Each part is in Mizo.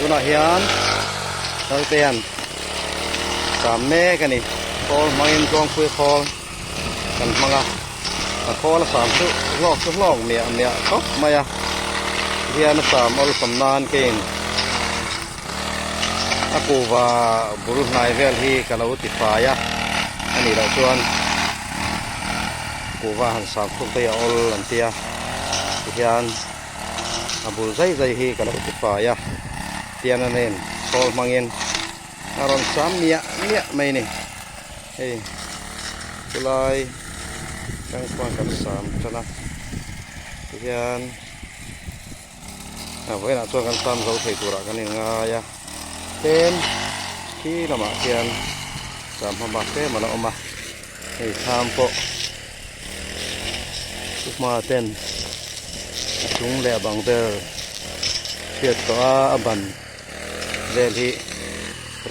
Tunah hian Laltea'n sam mek a ni. Khawl hmangin Tluangpui khawl kan hmang a, a khawl a sam chu hlawk chu hlawk miah miah khawp mai a. Tihian a sam awlsam nan keiin a kuhva bul hnai vel hi ka lo ti fai a, a nih loh chuan kuhva han sam thluk te hi a awl an tia tihian a bul zai zai hi ka lo ti fai a tian a nen khawl hmangin a rawn sam miah miah mai a ni hei chulai tang chuan kan sam tan a tihian a vawiinah chuan kan sam zo thei turah kan inngai a tlem khi lamah khian sam hma bak tlem a la awm a hei thlam pawh thuhma ten a chung leh a bang vel hriat tawh a a ban vel hi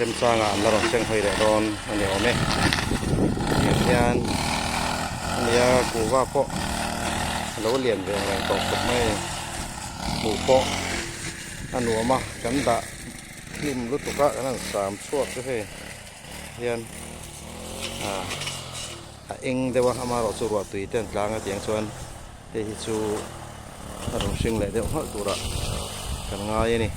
remchangah an la rawn seng hawi leh dawn a ni awm e tiang hian ania kuhva pawh a lo lian ve ang reng tawh khawp mai hmuh pawh a nuam a kan dah hlim lutuk a kan han sam chhuak chu hei hian ah a eng deuh a amaherawhchu ruah tui te an tlang a tiang chuan hei hi chu a rawn hring leh deuh nghalh turah kan ngai a ni.